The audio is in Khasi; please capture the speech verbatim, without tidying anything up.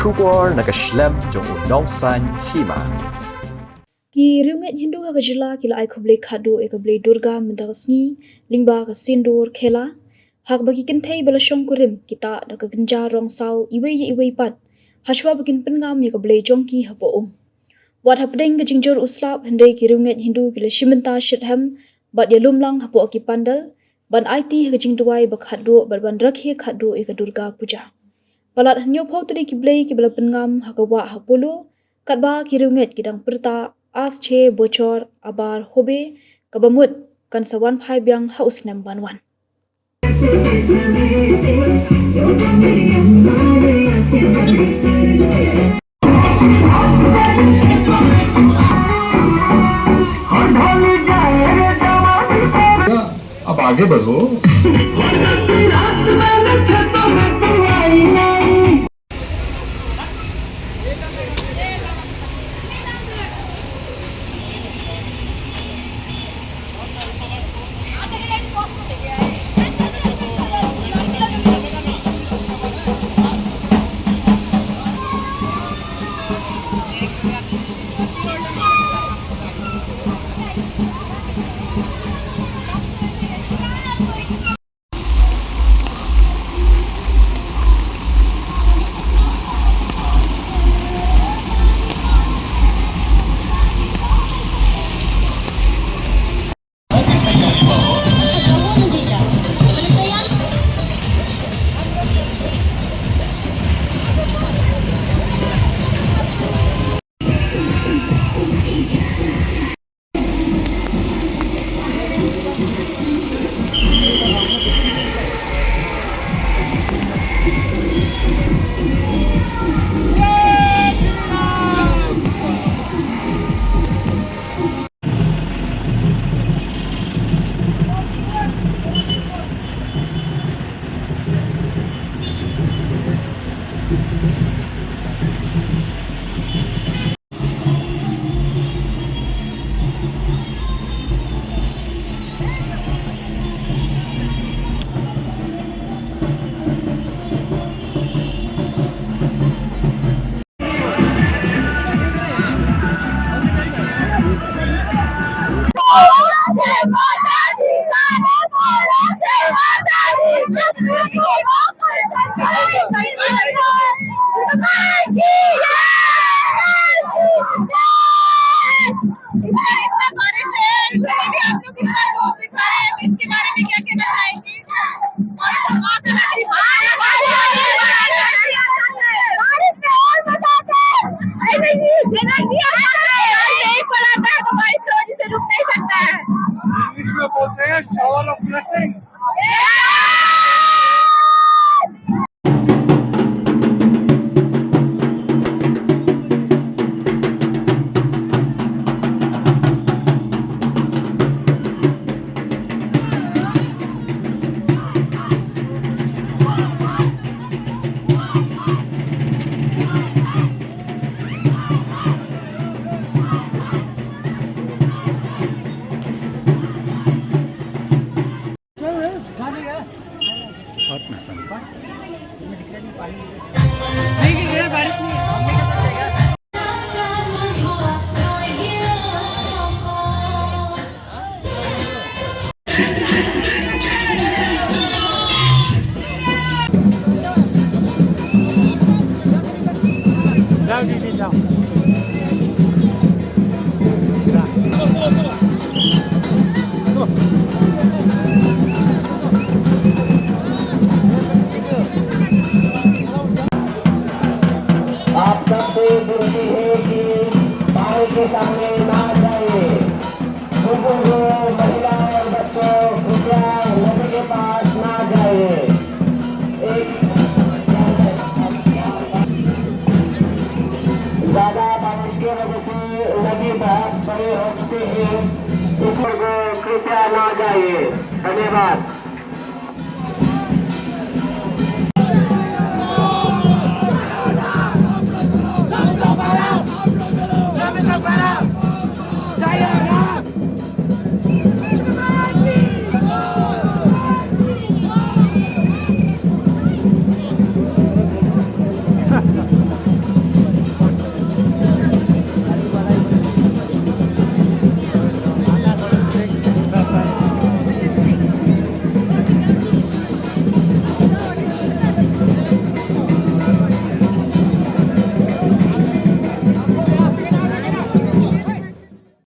Khubor na ka shlem jong u Nongsaiñ Hima. Ki riewngeit Hindu ha ka jylla ki la ai khublei khatduh ïa ka Blei Durga mynta ka sngi lyngba ka Sindoor Khela, ha kaba ki kynthei ba la shongkurim ki tah da ka kynja rong saw iwei ïa iwei pat, hashwa ba kin pynngam ïa ka Blei jong ki hapoh um. Wat hapdeng ka jingjur u slap, hynrei ki riewngeit Hindu ki la shim bynta shitrhem bad ïalum lang hapoh ki pandal ban aiti ha ka jingduwai ba khatduh bad ban rakhe khatduh ïa ka Durga Puja. Palat hynñiewphew tylli ki blei kiba la pynngam ha ka wah ha Polo, katba ki riewngeit ki dang pyrta, Asche Bochor Abar Hobe, kaba mut kan sa wan phai biang ha u snem ban wan. अब आगे बढ़ो। इंग्लिश में बोलते हैं shower of blessing। आप सबसे विनती है कि बाहर के सामने ना जाइए। बुजुर्गों, महिलाएं और बच्चों, कृपया नदी के पास ना जाइए। एक ज्यादा बारिश की वजह से नदी बहुत बड़ी हो चुकी है, इसलिए कृपया ना जाइए। धन्यवाद।